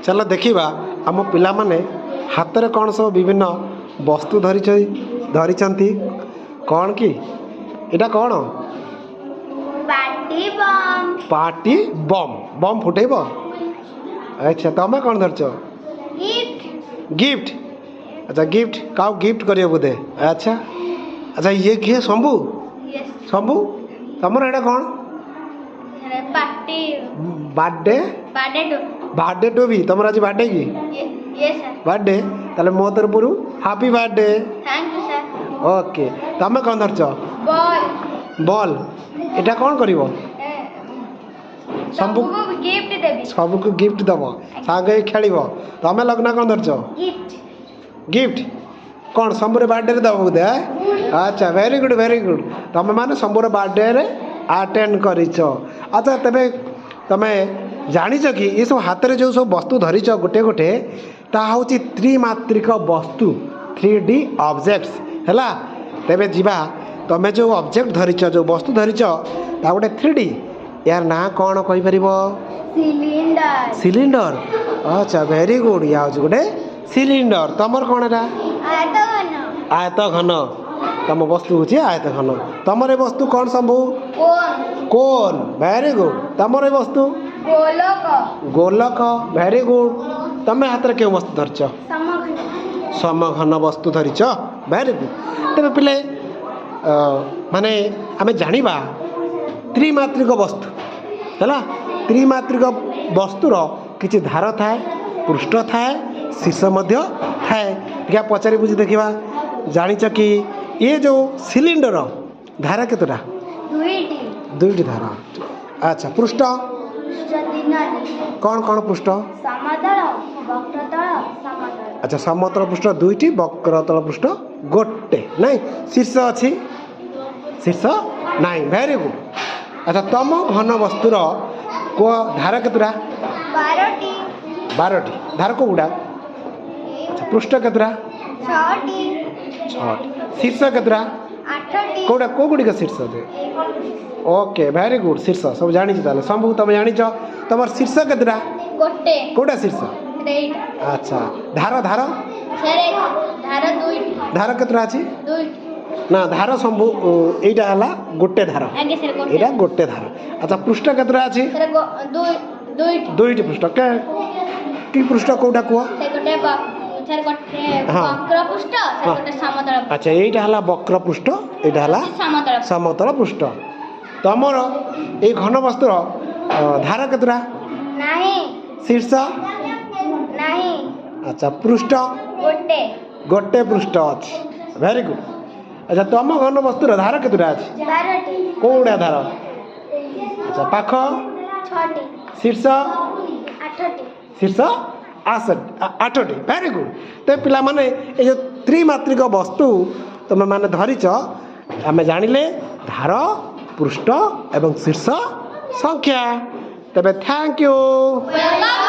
ଚାଲ ଦେଖିବା ଆମ ପିଲାମାନେ ହାତରେ କ'ଣ ସବୁ ବିଭିନ୍ନ ବସ୍ତୁ ଧରିଛନ୍ତି। କ'ଣ କି ଏଇଟା? କ'ଣ? Party bomb. Party bomb. Bomb ଫୁଟେଇବ? ଆଚ୍ଛା, ତମେ କ'ଣ ଧରିଛ? ଗିଫ୍ଟ। ଗିଫ୍ଟ। ଆଚ୍ଛା, ଗିଫ୍ଟ କାହାକୁ ଗିଫ୍ଟ କରିବ ବୋଧେ। ଆଚ୍ଛା, ଇଏ କିଏ? ଶମ୍ଭୁ? ୟେସ୍। ଶମ୍ଭୁ, ତମର ଏଇଟା କ'ଣ? Party. Birthday. Birthday two. Birthday ଟୋପି। ତମର ଆଜି ବାର୍ଥଡେ କି? Yes sir. Birthday, ତାହେଲେ ମୋ ତରଫରୁ happy birthday. Thank you sir. Okay, ତମେ କ'ଣ ଧରିଛ? ବଲ୍। ବଲ୍। ଏଇଟା କ'ଣ କରିବ ଶମ୍ଭୁ? ସବୁକୁ ଗିଫ୍ଟ ଦେବି। ସବୁକୁ ଗିଫ୍ଟ ଦେବ, ସାଙ୍ଗ ହେଇ ଖେଳିବ। ତମେ ଲଗ୍ନା କ'ଣ ଧରିଛ? ଗିଫ୍ଟ। ଗିଫ୍ଟ କ'ଣ ଶମ୍ଭୁର ବାର୍ଥଡେରେ ଦେବ ବୋଧେ? ଆଚ୍ଛା, ଭେରି ଗୁଡ଼୍, ଭେରି ଗୁଡ଼୍। ତମେ ମାନେ ଶମ୍ଭୁର ବାର୍ଥଡେରେ ଆଟେଣ୍ଡ କରିଛ। ଆଚ୍ଛା, ତେବେ ତମେ ଜାଣିଛ କି ଏସବୁ ହାତରେ ଯେଉଁ ସବୁ ବସ୍ତୁ ଧରିଛ ଗୋଟେ ଗୋଟେ, ତାହା ହେଉଛି ତ୍ରିମାତ୍ରିକ ବସ୍ତୁ, 3D objects. ହେଲା, ତେବେ ଯିବା। ତମେ ଯେଉଁ ଅବଜେକ୍ଟ ଧରିଛ, ଯେଉଁ ବସ୍ତୁ ଧରିଛ, ତାହା ଗୋଟେ 3D। ଏହାର ନାଁ କ'ଣ କହିପାରିବ? ସିଲିଣ୍ଡର। ସିଲିଣ୍ଡର। ଆଚ୍ଛା, ଭେରି ଗୁଡ଼୍। ଇଏ ହେଉଛି ଗୋଟେ ସିଲିଣ୍ଡର। ତମର କ'ଣ ଏଟା? ଆୟତଘନ। ଆୟତ ଘନ। ତମ ବସ୍ତୁ ହେଉଛି ଆୟତ ଘନ। ତମର ଏ ବସ୍ତୁ କ'ଣ ଶମ୍ଭୁ? କୋନ୍। କୋନ୍, ଭେରି ଗୁଡ଼୍। ତମର ଏ ବସ୍ତୁ? ଗୋଲକ। ଗୋଲକ, ଭେରି ଗୁଡ଼୍। ତମେ ହାତରେ କେଉଁ ବସ୍ତୁ ଧରିଛ? ସମଘନ। ସମଘନ ବସ୍ତୁ ଧରିଛ, ଭେରି ଗୁଡ଼୍। ତେବେ ପିଲେ, ମାନେ ଆମେ ଜାଣିବା ତ୍ରିମାତ୍ରିକ ବସ୍ତୁ ହେଲା। ତ୍ରିମାତ୍ରିକ ବସ୍ତୁର କିଛି ଧାର ଥାଏ, ପୃଷ୍ଠ ଥାଏ, ଶୀର୍ଷ ମଧ୍ୟ ଥାଏ। ଟିକେ ପଚାରି ବୁଝି ଦେଖିବା। ଜାଣିଛ କି ଇଏ ଯେଉଁ ସିଲିଣ୍ଡର, ଧାର କେତେଟା? ଦୁଇଟି। ଦୁଇଟି ଧାର। ଆଚ୍ଛା, ପୃଷ୍ଠ? ପୃଷ୍ଠ ତିନୋଟି। କ'ଣ କ'ଣ ପୃଷ୍ଠ? ସମତଳ, ବକ୍ରତଳ, ସମତଳ। ଆଚ୍ଛା, ସମତଳ ପୃଷ୍ଠ ଦୁଇଟି, ବକ୍ରତଳ ପୃଷ୍ଠ ଗୋଟେ। ନାଇଁ, ଶୀର୍ଷ ଅଛି? ଶୀର୍ଷ ନାହିଁ। Very good. ଆଚ୍ଛା, ତମ ଘନ ବସ୍ତୁର କୁହ, ଧାର କେତେଟା? 12ଟି। 12ଟି ଧାର କେଉଁଗୁଡ଼ା? ଆଚ୍ଛା, ପୃଷ୍ଠ କେତେଟା? ଛଅଟି। ଛଅଟି। ଶୀର୍ଷ କେତେଟା? ଆଠଟି। କେଉଁଟା, କେଉଁ ଗୁଡ଼ିକ ଶୀର୍ଷ ଯେ? Okay, very good. ଶୀର୍ଷ ସବୁ ଜାଣିଛ ତାହେଲେ। ଶମ୍ଭୁ, ତମେ ଜାଣିଛ ତମର ଶୀର୍ଷ କେତେଟା? ଗୋଟେ। କେଉଁଟା ଶୀର୍ଷ? ଏଇଟା। ଆଚ୍ଛା, ଧାର ଧାର? ସାର୍, ଧାର ଦୁଇଟି। ଧାର କେତେଟା ଅଛି? ଦୁଇଟି। ନା, ଧାର ଶମ୍ଭୁ, ଏଇଟା ହେଲା ଗୋଟେ ଧାର। ଆଜ୍ଞା ସାର୍, ଗୋଟେ। ଏଇଟା ଗୋଟେ ଧାର। ଆଚ୍ଛା, ପୃଷ୍ଠ କେତେଟା ଅଛି? ସାର୍, ଦୁଇଟି। ଦୁଇଟି ପୃଷ୍ଠ। କି ପୃଷ୍ଠ, କେଉଁଟା କୁହ? ସାର୍, ଗୋଟେ ସାର୍, ଗୋଟେ ବକ୍ର ପୃଷ୍ଠ ସାର୍, ଗୋଟେ ସମତଳ ପୃଷ୍ଠ। ଆଚ୍ଛା, ଏଇଟା ହେଲା ବକ୍ର ପୃଷ୍ଠ, ଏଇଟା ହେଲା ସମତଳ। ସମତଳ ପୃଷ୍ଠ। ତମର ଏଇ ଘନ ବସ୍ତୁର ଧାର କେତେଟା? ନାହିଁ। ଶୀର୍ଷ? ନାହିଁ। ଆଚ୍ଛା, ପୃଷ୍ଠ? ଗୋଟେ। ଗୋଟେ ପୃଷ୍ଠ ଅଛି, ଭେରି ଗୁଡ୍। ଆଚ୍ଛା, ତମ ଘନ ବସ୍ତୁର ଧାର କେତେଟା ଅଛି? 12ଟି। କେଉଁଗୁଡ଼ା ଧାର? ଆଚ୍ଛା, ପାଖ? ଛଅଟି। ଶୀର୍ଷ? ଆଠଟି। ଶୀର୍ଷ ଆଠଟି, ଭେରି ଗୁଡ୍। ତ ପିଲାମାନେ, ଏ ଯେଉଁ ତ୍ରିମାତ୍ରିକ ବସ୍ତୁ ତୁମେମାନେ ଧରିଛ, ଆମେ ଜାଣିଲେ ଧାର, ପୃଷ୍ଠ ଏବଂ ଶୀର୍ଷ ସଂଖ୍ୟା। ତେବେ thank you. Welcome.